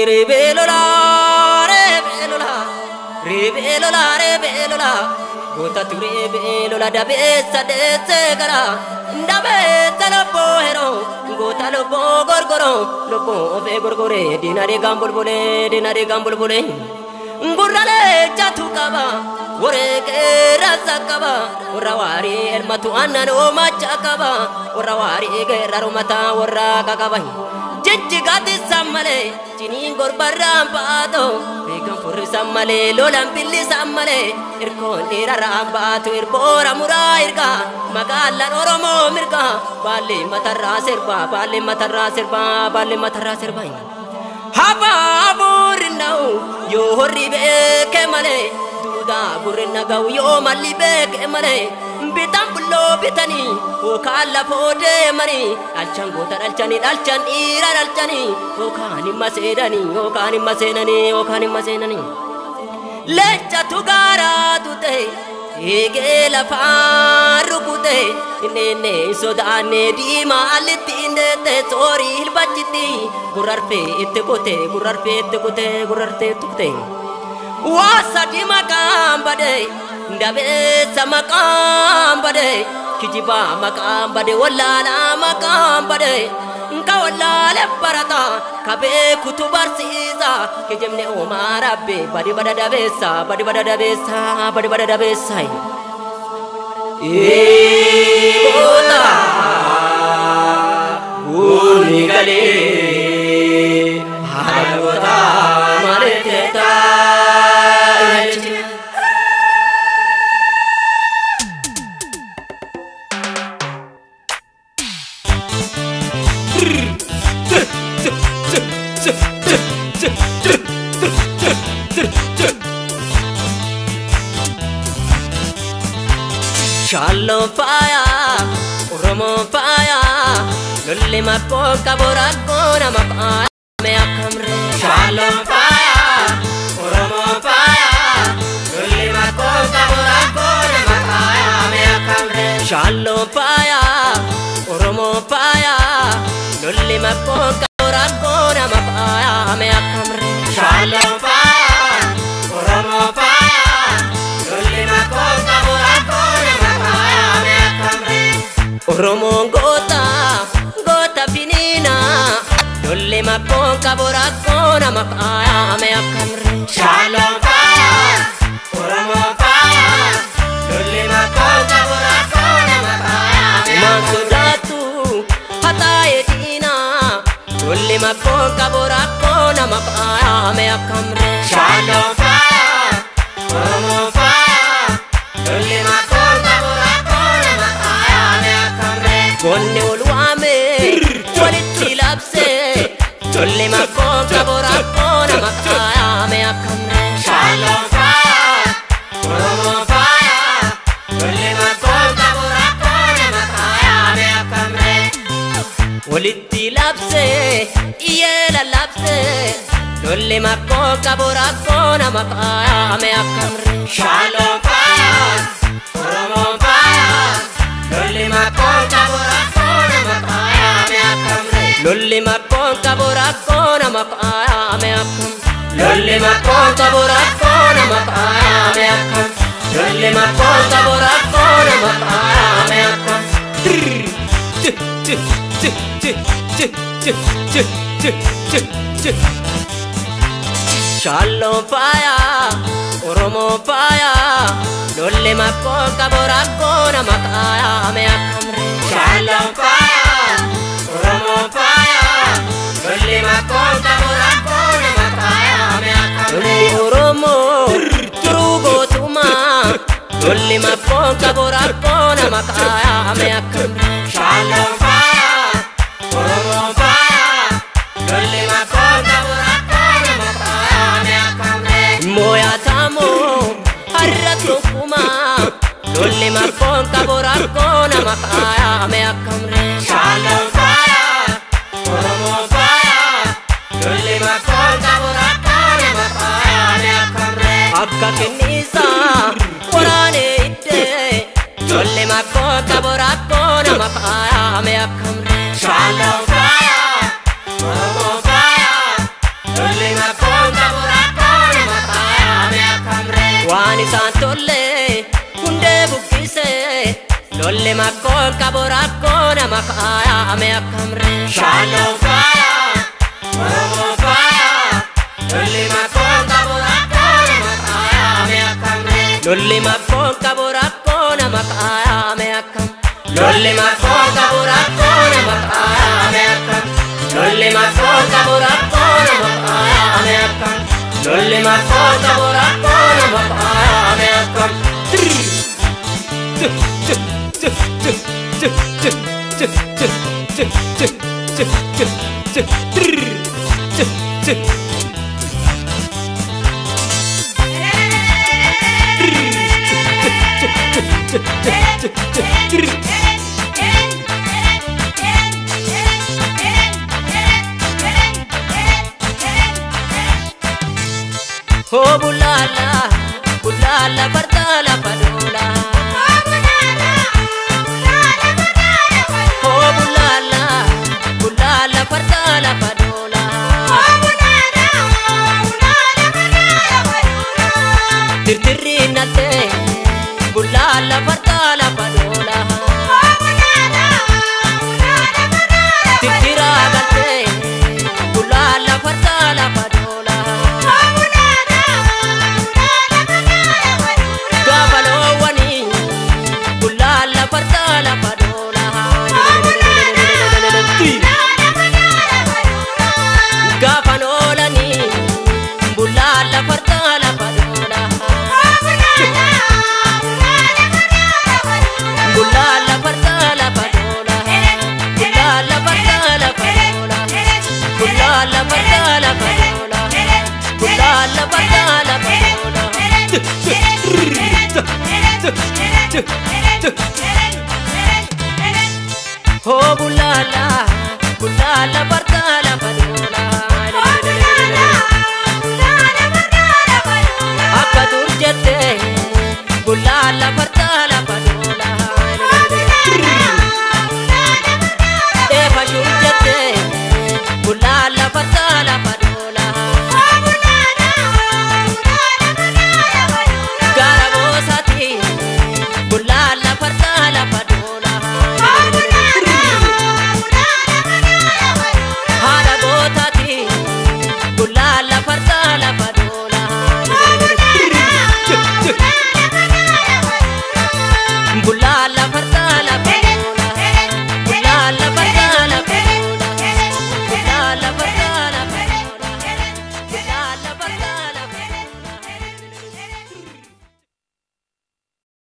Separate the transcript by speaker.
Speaker 1: Ribeelola ribeelola ribeelola ribeelola goota ribeelola dabeessa deessee gara dabeessa lobboo heroo goota lobboo gorgoroo lobboo ofee gorgoree diinadee gaambulbulee diinadee gaambulbulee gurralee jatu qaba waree rasa qaba warra waarii elmatu aannan oomacha qaba warra waarii geerraru mataa warra qaqaba jijjigaati sammalee ciniin gorbarraan baatoo beekan furrisan malee lolan billisan malee irkoon dhiirarraan baatu irboora muraa irgaa magaalaan Oromoo mirgaa baallee matarraa sirbaa baallee matarraa sirbaa baallee matarraa sirbaa. Habaa burinau yoo horri beeke malee duudaa gurri nagau yoo malli beeke malee bitan bulloo bitanii hookaan lafoo deemanii dhalchan goota dhalchanii dhalchan dhiira dhalchanii hookaan himma seenanii hookaan himma seenanii hookaan himma seenanii. Leencatu gaaraatu ta'e eegee lafaa rukute inni sodaanne diimaa allitti indeette soorii hilbachitti gurrarfee itti kute gurrarfee itti kute gurrarfee itti kute. Waa sadi maqaan bade dabeessa maqaan bade kijibaa maqaan bade wallaalaa maqaan bade nka wallaale barata ka beekutu barsiisa kijibni uumaa rabbi badi bada dabeessa badi bada dabeessa badi bada dabeessa. Eegota guurri galee haadha malee teetaa. Shalom fire, Oromo fire, lolli makkoo kabora koona maqaa me akkamre.
Speaker 2: Shalom fire, Oromo fire, lolli makkoo kabora koona maqaa me akkamre.
Speaker 1: Shalom fire, Oromo fire, lolli makkoo kabora koona maqaa me akkamre.
Speaker 2: Shalom fire, Oromo fire, lolli makkoo kabora koona maqaa me akkamre.
Speaker 1: Oromoon goota goota finiina lolli makkoo kabora koona maqaa me akkamre.
Speaker 2: Shalom fire, Oromo fire, lolli makkoo kabora koona maqaa me
Speaker 1: Maan
Speaker 2: akkamre.
Speaker 1: sodaatu hataa'ee diina lolli makkoo kabora koona maqaa me akkamre.
Speaker 2: Shalom fire, Oromo fire, lolli makkoo kabora koona maqaa me akkamre.
Speaker 1: Goonni ol waame walitti labse lolli makkoo kabora koona maqaa me akkamre.
Speaker 2: Shalom fire, Oromo fire, lolli makkoo kabora koona maqaa me akkamre.
Speaker 1: Walitti labse iyyee lallabse lolli makkoo kabora koona maqaa me akkamre.
Speaker 2: Shalom fire, Oromo fire, lolli makkoo kabora koona maqaa me akkamre.
Speaker 1: Lolli makkoo kabora koona maqaa me akkamre.
Speaker 2: Lolli makkoo kabora koona maqaa me akkamre. Lolli makkoo kabora koona maqaa me akkamre.
Speaker 1: Shalom fire, Oromo fire, lolli makkoo kabora koona maqaa me akkamre.
Speaker 2: Shalom fire, Oromo fire, lolli makkoo kabora koona maqaa me akkamre.
Speaker 1: Lolli Oromoo turuu gootumaa lolli makkoo kabora koona maqaa me akkamre.
Speaker 2: Shalom fire, Oromo fire, lolli makkoo kabora koona maqaa me akkamre.
Speaker 1: Mooyatamoo har'a tokkumaa lolli makkoo kabora koona maqaa me akkamre.
Speaker 2: Shalom fire, Oromo fire, lolli makkoo kabora koona maqaa me akkamre.
Speaker 1: Akka kenniisaa waraanee iddee lolli makkoo kabora koona maqaa me akkamre.
Speaker 2: Shalom fire, Oromo fire, lolli makkoo
Speaker 1: Lolli makkoon qabu rakkoo nama kaayame akkamree.
Speaker 2: Shaalloo faaya, Oromoo faaya. Lolli makkoon qabu rakkoo nama kaayame akkamree.
Speaker 1: Lolli makkoon qabu rakkoo nama kaayame akkam.
Speaker 2: Lolli makkoon qabu rakkoo nama kaayame akkam. Lolli makkoon qabu rakkoo nama kaayame akkam. Lolli makkoon qabu rakkoo nama kaayame akkam.
Speaker 1: Hoo bulaala bulaala fardaala fadoola. Hoo bulaala bulaala fardaala fadoola. Tirtirri nattee bulaala fardaala fadoola. Tirtiraa galtee bulaala fardaala fadoola. Gaafa loowwanii bulaala fardaala fadoola. Gaafa loolanii bulaala fardaala fadoola. Bulaala fardaala fadoola. Bulaala fardaala fadoola. Bulaala fardaala fadoola. Bulaala fardaala fadoola. Hoo bulaala bulaala fardaala.